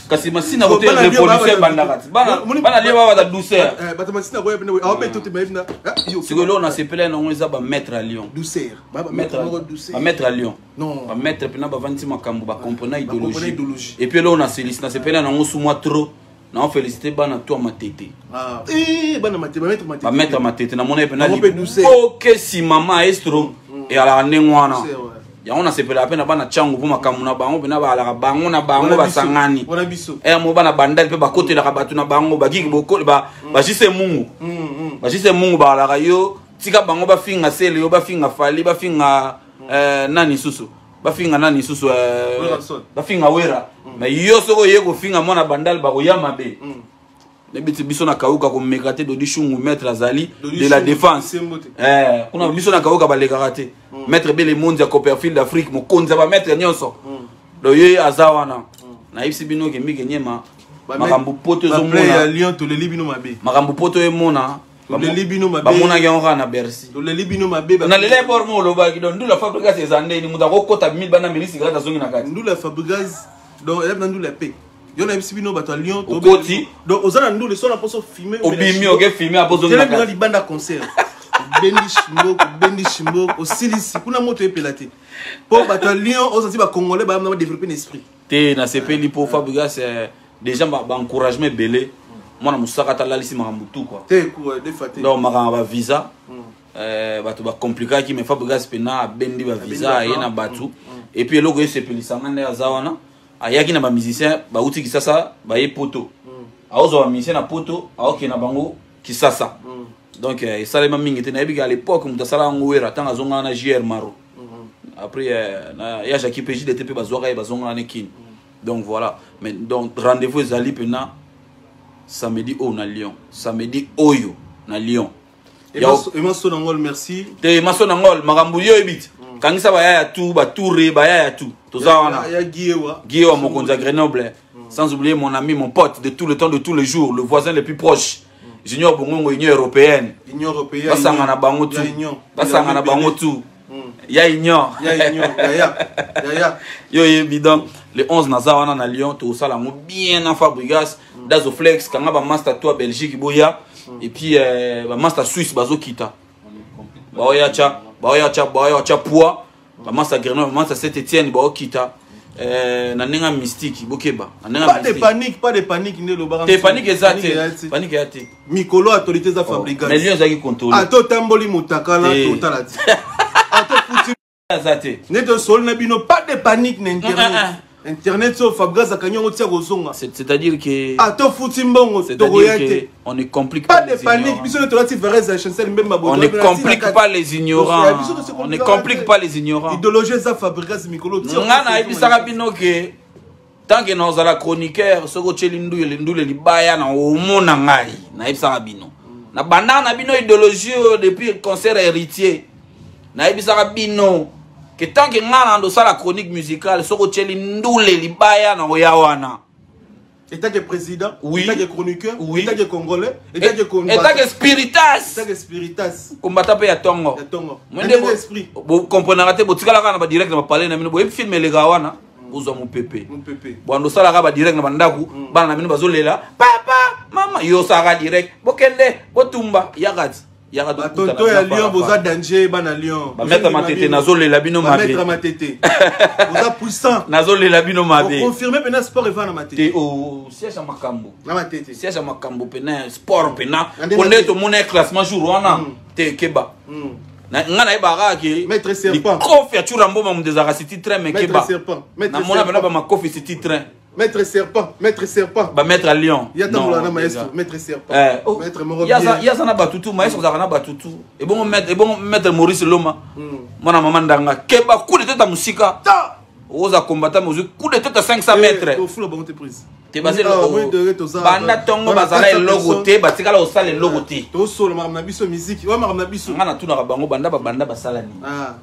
kasi Masina kote révolution ebandaka ti bana Lyon babata douceur. Bato Masina koya pene awa mpe tote bayebi na. Sikoyo eloko nasepela nango eza bamaître ya Lyon. Douceur. Bamaître ya Lyon, bamaître mpena bavandisi makambo, bacomprena idéologie. Et puis eloko nasepela nango su mwa trop, nao félicité bana to ya Matete. Bamaître ya Matete, namona ye mpena liboke nsima maestro eyalaka ndenge wana. Yango nasepelaka mpe na bana ntiango mpo makambo na bango mpena baalaka bango na bango basangani mo bana Bandali mpe bakotelaka bato na bango bakiki bajise mungu, bajise mungu baalaka yo tika bango bafinga sele yo, bafinga Fali, bafinga nani susu, bafinga nani susu, bafinga Wera. Mais yo soki oye kofinga mwana Bandali, bakoya mabe. Nayebiti biso na Kauka komeka te. Dodi Shungu, maître azali de la défense kuna, biso na Kauka balekaka te. Maître Bele Monzi ya Copperfield d'Afrique, mokonzi ya bamaître nyonso. Donc ye aza wana. Nayebisi bino ke Mike Nyema, makambo poto ezomona, toleli bino mabe. Makambo poto emona, Toleli bino mabe. Bamonaki yango kaka na Bercy. Toleli bino mabe. Nalela ebor mo olobaki. Donc ndula Fabrigas eza ndeni moto akokota mille bana mili cigarette azongi na kati. Ndula Fabrigas, donc eza na ndula pe yo nayebisi bino bato ya Lyon. Okoti. Donc oza na ndule so na mposo fume. Obimi, oke fume apo ozongi na kati. Libanda concert, obendi shimbok, obendi shimbok, osilisi kuna moto epela te mpo bato ya Lyon ozanti bacongolais bayamna badéveloppe na esprit. Te, nasepeli mpo Fabrigas déjà baencouragement ebele, mwana mosaka talalisi makambo tu quoi. Te, defa te. Donc makambo bavisa, bato bakomplikaki, mais Fabrigas mpena abendi bavisa, aye na bato. Et puis eloko esepelisanga nde aza wana, ayaki na bamusicien bauti Kisasa, baye poto, aozwa bamusicien na poto, aokende na bango Kisasa. Donc esalema mingi te. Nayebi ke à l'époque moto asala yango Wera, ntango azongaka na JR Maro, après ya Jaki mpe JDT mpe bazwaka ye, bazongaka na Kini. Donc voilà. Mais donc rendez-vous ezali mpena samedi oyo na Lyon, samedi oyo na Lyon. Emaso Nangol, merci. Te, Emaso Nangol, makambo yo oyebi te. Kangisa bayaya tu batoure, bayaya tu toza wana. Ya Giewa. Giewa, mokonzi ya Grenoble. Sans oublier mon ami, mon pote de tout le temps, de tous les jours, le voisin le plus proche, Junior Bongongo, Union européenne. Union européenne. Basanga na bango tu, basanga na bango tu ya Union. Ya Union, yaya yaya. Yo oyebi. Donc le 11 naza wana na Lyon, tosala yango bien na Fabrigas Dazoflex. Kanga bamaster to ya Belgique boya, et puis bamaster Suisse bazokita, baoya tya, baoya tya, baoya tya poids, bamaster Grenoble, bamaster Saint Etienne baokita na ndenge ya mystique, bokeba na ndenge ya. Pas de panique, pas de panique nde lobaka. Te, panique eza te, panique eza te. Mikolo autorité eza Fabrigas. Mais Lyon ezalaki contrôle. Ata otamboli motakala, totala ti ata futi. Aza te. Nde tosoli na bino, pas de panique na internet. Internet oyo Fabregas akangi yango tia kozonga. C'est-à-dire que ata ofuti mbongo tokoya te. On ne complique pas de panique. Biso nde tolati varese ya Chancel Mbemba. On ne complique pas les ignorants. On ne complique pas les ignorants. Idéologie eza Fabregas mikolo. Nga nayebisaka bino ke tant que nazala chroniqueur, soki otyeli ndule ndule libaya na omona ngai, nayebisaka bino na bandaka na bino idéologie oyo depuis concert Héritier. Nayebisaka bino ke tant que ngai na ndosala chronique musicale, soki otyeli ndule libaya na oya wana. État que président, oui. État que chroniqueur, oui. État que congolais, état que état que spiritas, état que spiritas. Combattant pe ya tongo. Ya tongo. Mwende bo esprit. Bo comprenera te botikala kana ba direct na ba palais na bino boyebi film eleka wana bozwa mopepe. Mopepe. Bwando salaka ba direct na bandaku, bana na bino bazolela, papa, mama, yo salaka direct, bokende, botumba, yakati. Yaka Batonto ya Lyon boza danger, bana Lyon. Bamaître Matete, nazolela bino mabe. Bamaître Matete. Boza puissant. Nazolela bino mabe. Confirmer pena sport eva na Matete. Te o siège ya makambo. Na Matete. Siège ya makambo pena sport pena. Konde to mona classement jour wana te keba. Nga nayebaka ke Maître Serpent. Likofi ya Tshoura Mboma moto ezalaka city train, mais Maître keba. Serpent. Maître Namona pena Serpent. ba makofi city train. Maître Serpent, Maître Serpent. Ba maître à Lyon. Ya tambola na Non, maestro, déjà. Maître Serpent. Eh, oh, Maître Moro. Yaza na batutu, maestro azalaka na batutu. Ebongo maître, ebongo maître Maurice Loma. Mwana mama ndanga keba coup de tête ya musika. Ta! Oza combattant mais ozwi coup de tête à 500 mètres. Ofula bango te prise. Te basé Ah, oui, de toza. banda tongo bazala eloko te, batikala kosala eloko te. Tosolo makambo na biso musique, wa makambo na biso. Nga natunaka bango banda babanda basala nini. Ah.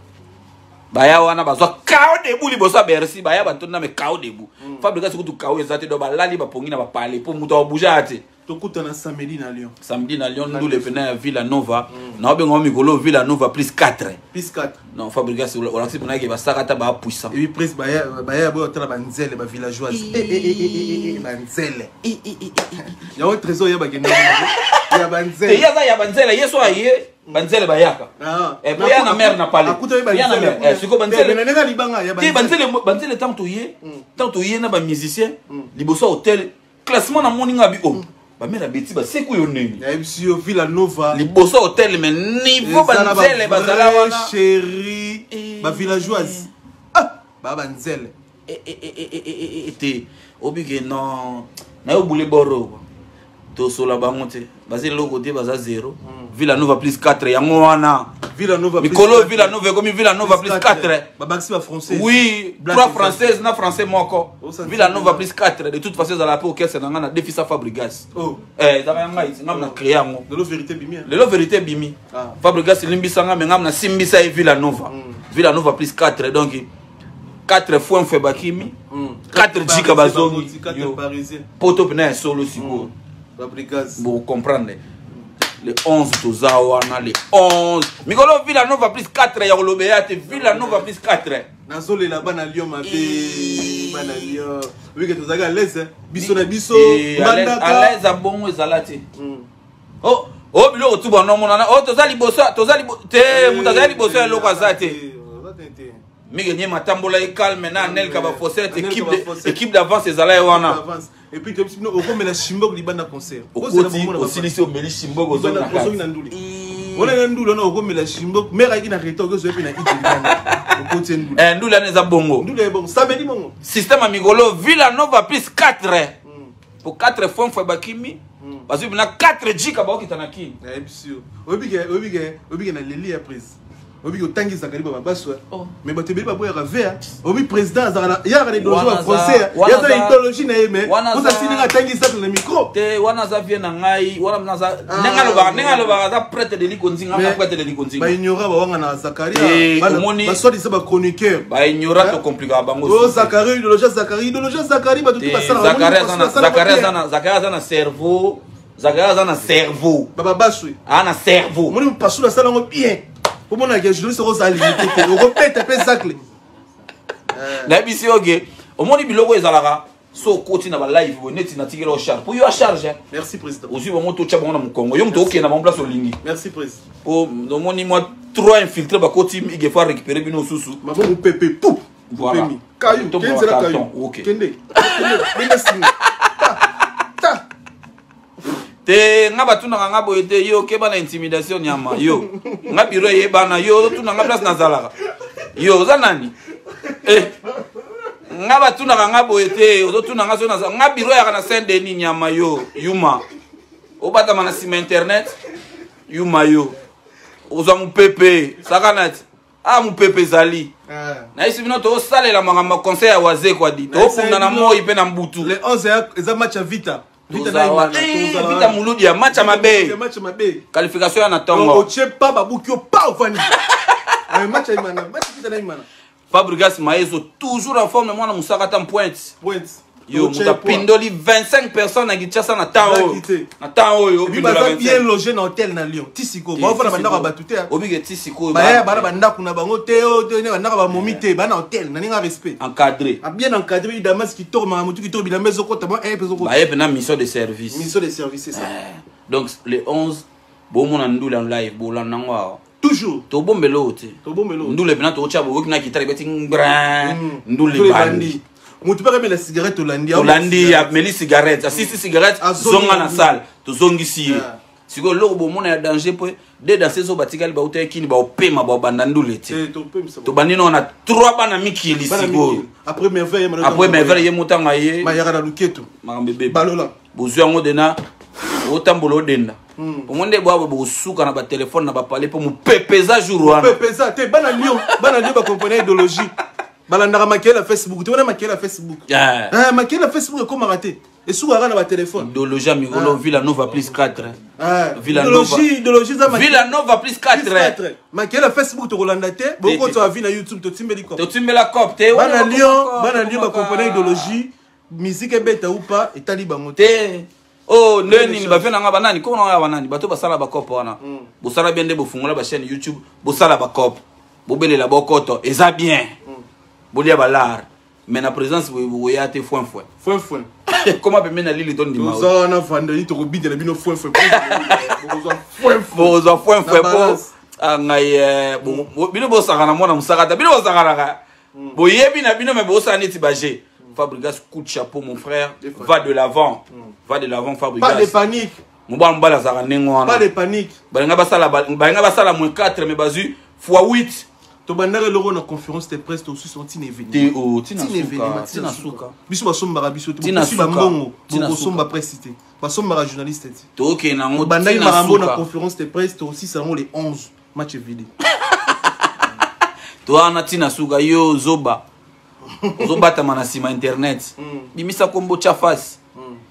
Baya wana bazwa kao debout liboso ya Bercy, baya batonda me kao debout. Fabrikas kutu kao eza te, do balali bapongi na bapale mpo moto abouge te. Tokutana samedi na Lyon. Samedi na Lyon, ndule pena ya Villa Nova. Na obenga mikolo Villa Nova plus 4. Plus 4. Non, Fabrikas olakisi mpona ke basaka ata baa puissant. Et puis prise baya baya boyo tala banzele ba villageoise. Eh eh eh eh eh eh banzele. Eh, eh, eh, eh, eh. Yango trésor ya bakende. Ya Te banzele. ye aza ya banzele, ye so aye banzele bayaka. Ah. Eh, po ya na mare na pale. Akuta ye Ya na banzele. mare. Eh, sikoyo banzele. Mais nanga libanga ya Te banzele. banzele, banzele ntango toye, ntango toye na bamusicien liboso ya hotel, classement namoni nga bi o bamere abeti baseku yo nini. Nayebisi yo Villa Nova. Liboso ya hotel, mais niveau Eza na ba banzele bazala vrai wana. chéri Eh. ba villageoise. Ah, ba banzele. Eh, eh, eh, eh, eh, eh, eh, te obike non nayo bule boro tosola bango te, baza eloko te, baza zéro. Villa Nova plus 4 yango wana. Villa Nova plus Mikolo 4. Villa Nova ekomi Villa Nova plus 4. Babakisi ba français. Oui, Black trois et françaises na français moko. Oh, ça, Villa c'est Nova bien. plus 4. De toute façon ezala mpe orchestre na ngai na defisa Fabrigas. Oh. Eh, ezalaka ya ngai, ngam na créé yango. Lelo vérité bimi. hein. Lelo vérité ebimi. Ah. Fabrigas elimbisanga, me ngam nasimbisa ye Villa Nova. Villa Nova plus 4, donc 4 fois mfe bakimi, 4 jika bazongi. 4 Yo. parisiens. Poto mpena ya solo sikoyo. Fabrigas. Bocomprendre le 11 toza wana, le 11 mikolo Villa Nova plus 4 ya koloba ya te, Villa Nova plus 4. Nazolela bana Lyon mabe, bana Lyon. Wike tozalaki à l'aise, hein. Biso na biso, Eh, à l'aise- Mbandaka. à l'aise abongo ezala te. Oh, oh, biloko tu banomonana oh toza liboso, toza te, moto azali liboso ya eloko aza te. Aza te te. Mingi nye matambola ye calme na Anelka bafossete. Anelka Équipe Bafossette. équipe d'avance ezala ye wana. Avance. Et puis toyebi bino okomela shimbok libanda concert. Okoti osilisi omeli shimboko ozongi na ozongi na kati. ndule. Wana na ndule wana okomela shimbok, mère ayaki na retard okozwa mpe na iti libanda. Okoti ndule. Eh, ndule wana eza bongo. Ndule ya bongo, samedi bongo. Système ya mikolo Villa Nova plus 4 po 4 fois mfwe bakimi bazwi mpena 4 jika baokita na kini. Nayebisi yo. Oyebi ke na leli ya prise. Oyebi ke otangi Zakari ba babaso. Oh. Mais bato ebele baboyaka vert. Oyebi président azalaka na yaka na idéologie Wana ba français. wana Yaza na idéologie na ye mais wana oza sini atangi Zacle na micro. Te wana aza vie na ngai wana mna aza Ah, ndenge alobaka aza prêtre de likonzinga, aza Mais- prêtre de likonzinga. Baignora bawanga na Zakaria. Eh, omoni- Baswadisa bachroniqueur. Baignora Hein? tokomplikaka bango. O Zakari, idéologie ya Zakari, idéologie ya Zakari, bato tu Te, basalaka. Zakari aza na- Zakari aza na cerveau, Zakari aza na cerveau. Bababaswe. Aza na cerveau. Omoni pasula asala yango bien. Omonaka journaliste okozala limité te. Okobeta mpe Zacle. Nayebisi yo ke omoni biloko ezalaka so okoti na balive boye neti natikeli o charge po yo a charge. Merci président. Ozwi bango, totya bango na mokongo, yo moto okende na bango place olingi. Merci président. Po omoni mwa 3 infiltré bakoti igefa récupéré bino susu. Maboko pepe pou. Voilà. Pemi. Kayu, Tombola kende nzela carton, kayu. ok. Kende. Kende, benda singa. Ta. Ta. Te nga batunaka nga boye te, yo okeba na intimidation nyama yo nga biro eyebana yo ozotuna nga place nazalaka, yo oza nani? Eh, nga Nga batunaka nga boye te, ozotuna nga so naza nga biro yaka na Saint Denis nyama yo, yuma. Obatama na sima internet, yuma yo. Ozwa mupepe, sakana ti. Ah mupepe ezali. Ah. Nayebisi bino tosalela makambo ya conseil ya Wazekwa di. Tofunda na moi pe na mbutu. Le 11 eza match ya Vita. Vita Muludi ya match ya mabe. Match ya mabe. Qualification ya na tongo. Otie pa babuki yo pa ofandi. Eh, match ya Imana, match Vita na Imana. Fabregas Maezo toujours en forme mwana musaka ta pointe. Pointe. Yo muta pindoli 25 personnes na Kinshasa na temps oyo. Na temps oyo pindola 25. Bien logé na hôtel na Lyon. Tisiko. Ba fana bandako ya batu te. Obike tisiko. Ba ba bandako na bango te o te ne bandako ba momi te ba na hôtel na ninga respect. Encadré. A bien encadré Damas qui tourne ma mutu qui tourne bilamba ezokota ba eh ezokota. Ba ye na mission de service. Mission de service c'est ça. Donc le 11 bomona ndula en live bolanda ngo awa. Toujours. Tobombela oyo te. Tobombela oyo. Ndule pena tokotya boyoki na guitare ebeti ngbrin. Ndule ebandi. Moto mpe akamela cigarette tolandi. Tolandi ameli cigarette, asisi cigarette, zonga na salle, tozongisi ye. Sikoyo eloko bomona ya danger mpo de danseuse oyo batikali bauta ekini baopema baobanda ndule te. Tobandi nao na 3 bana mikili sikoyo. Après merveille, après merveille ye motanga ye. Mayaka na luketo. Makambo ebebe. Balola. Bozwi yango dena otambola odenda. Omoni nde bwabwe bokosuka na batelefone na bapale mpo mopepe eza jour wana. Mopepe eza te bana Lyon, bana Lyon bakompone idéologie. Balandaka makele ya Facebook, te wana makele ya Facebook. Eh, makele ya Facebook ekomaka te. Esukaka na batelefone. Idéologie ya mikolo Villa Nova plus 4. Villa Nova. Idéologie eza Villa Nova plus 4. Makele ya Facebook tokolanda te, bokotoa vi na YouTube totimbeli cop. Totimbela cop te. Bana Lyon, bana Lyon bakompone idéologie. Musique ebeta ou pas etali bango te. Oh, nde nini bavie na nga banani kona ya banani bato basala bakope wana bosala bien nde bofungola ba chaîne YouTube bosala bakope bobelela bokoto eza bien bolia balar mais na présence boya te foin foin foin foin koma pembeni na lili to ndima toza wana vendredi tokobidela bino foin foin bokozwa foin foin po ngai bino bosakana mwana mosaka ta bino bosakanaka boyebi na bino mais bosala neti baje. Fabregas, coup de chapeau mon frère, va de l'avant. Va de l'avant Fabregas. Pas de panique. Mobala mobala azalaka ndenge wana. Pas de panique. Balinga basala balinga basala moins 4 mais bazui fois 8. Tobandaka eloko na conférence de presse tosusu ntina événement. Te o tina suka, tina suka. Biso basombaka biso te, bokosi ba mbongo, bokosomba presse te. Basombaka journaliste te. Tokende nango Tobandaki makambo na conférence de presse tosisa yango le 11 match vide. Towana tina suka yo zoba. Ozobatama na sima internet. Bimisa kombo tya face.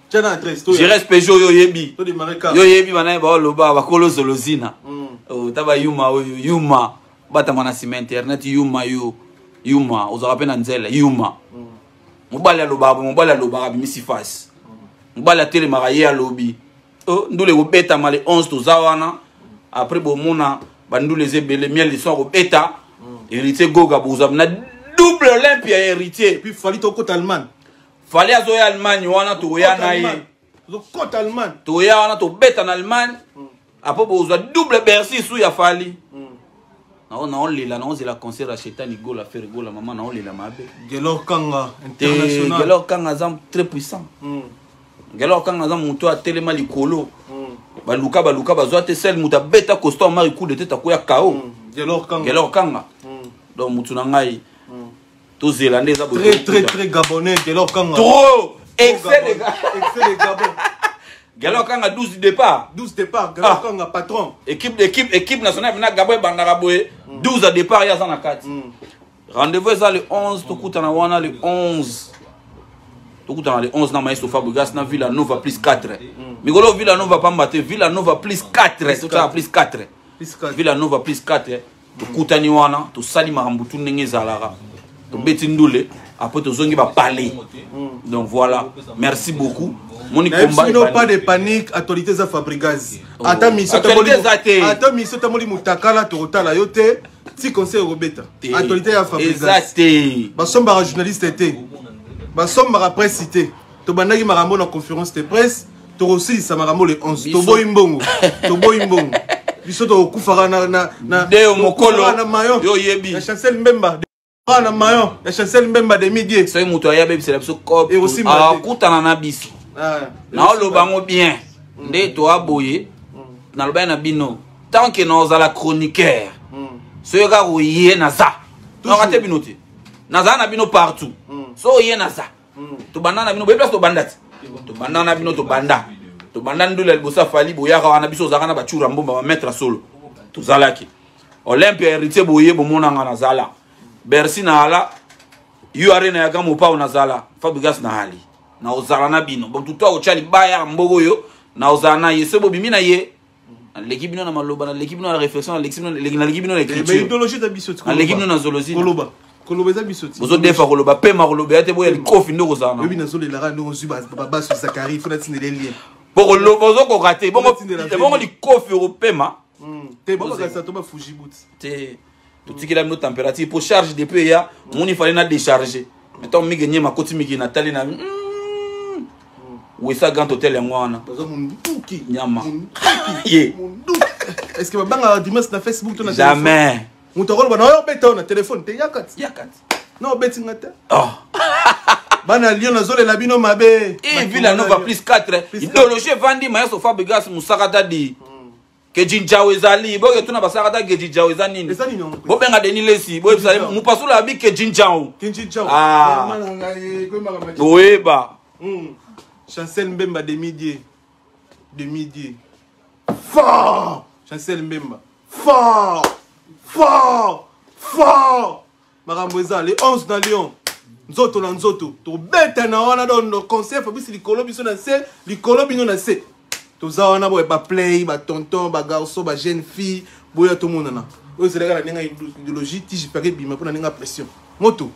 Tya na adresse. Jires Peugeot yo yebi. Yo yebi banaye ba loba bakolo zolozina. Oh taba yuma oyo yuma. Batama na sima internet yuma yo. Yuma ozaka pe na nzela yuma. Mobali alobaka mobali alobaka bimisi face. Mobali atelemaka ye alobi. Oh ndule kobetama le 11 toza wana. Après bomona bandule ezebele miel de son kobeta. Héritier Goga boza na double Olympia héritier. Et puis Fally tokota Allemagne. Fally azoya Allemagne wana toya na ye. Tokota Allemagne. Toya wana tobeta na Allemagne. Après bozwa double Bercy sous ya Fally. Nao nao lela nao zela concert ya Shetani Gola Ferre Gola mama nao lela mabe. Gelor Kanga international. Gelor Kanga aza très puissant. Gelor Kanga aza moto atelema likolo. Baluka baluka bazwa te sel moto abeta costaud amari coup de tête akoya KO. Gelor Kanga. Gelor Kanga. Donc moto na ngai tozela nde eza boye. Très très très gabonais Gelor Kanga. Trop excès de excès de Gabon. Gelor Kanga 12 du départ. 12 départ Gelor Kanga patron. Équipe équipe équipe nationale na Gabon bandaka boye 12 à départ ya za na kati. Rendez-vous eza le 11 tokutana wana le 11. Tokutana le 11 na maestro Fabregas na Villa Nova plus 4. Mikolo Villa Nova pamba te Villa Nova plus 4 totala plus 4. Villa Nova plus 4. Tokutani wana tosali makambo tu ndenge ezalaka. Tobeti ndule après tozongi ba palais. Donc voilà, merci beaucoup. Moni combat bino pas de panique, actualité za Fabregas. Ata mission tamoli ata mission tamoli mutakala tokotala yo te. Ti conseil robeta. Actualité ya Fabregas. Exact. Basombaka journaliste te. Basombaka presse te. Tobandaki makambo na conférence de presse, tokosilisa makambo le 11. Toboyi mbongo. Toboyi mbongo. Biso tokufaka na na na Deo mokolo na maillot. Yo yebi. Ya Chancel Mbemba. Na maillot ya Chancel Mbemba de midi. Soki moto aya bebisela biso cop. Akutana na biso. Na oloba ngo bien. Nde to aboye. Na loba na bino. Tant que nazala chroniqueur. Soki kaka oye naza. Nakate bino te. Naza na bino partout. So oye naza tobanda na bino boye place tobanda ti tobanda na bino tobanda tobanda ndula liboso afali boyaka wana biso ozalaka na bacura mbomba bamaître solo tozalaki olympia héritier boye bomonanga nazala bercy na ala ure na yaka mopao nazala fabrigas na ali na ozala na bino bon tutu akotya libaya ya mboka oyo na ozala na ye soki bobimi na ye naleki bino na maloba naleki bino na réflexion naleki bino na écriture naleki bino na zoologie koloba koloba eza biso ti bozodefa koloba pema koloba ya te boya likofi nde okozala na oyebi nazolelaka ndenge ozwi babaso zakari fo natindela lien po koloba ozokoka te bongo likofi okopema hmm. te babakasa to bafujibuti te totikela bino température po charge depuis eya omoni fale na décharge mais ntango mige nyema akoti mige natali na hmm. wesa grand hotel yango wana nyama ye est ce que babangaka dimanche na facebook to na jamais moto akoloba na oyo obeta oyo na telefone te yaka ti yaka ti na obeti nga te oh. bana lyon nazolela bino mabe eh, villa nova plus 4 idéologie evandi mayaso fabrigas mosaka tadi kejinjao ezali boke tuna basalaka ta kejinjao eza nini bobenga denis lesi boyebisa ye mopasula abi kejinjao ah. oyeba hmm. chancel mbemba demidie demidie fort chancel mbemba fort fort fort makambo eza le 11 na lyon nzoto na nzoto tobetana wana dondo conseil fabrice likolo biso na se likolo bino na se toza wana boye baplay batonton bagarçon bajeune fille boya tomonana oyo ezalaka na ndenge ya idéologie tige pake ebima mpo na ndenge ya pression moto.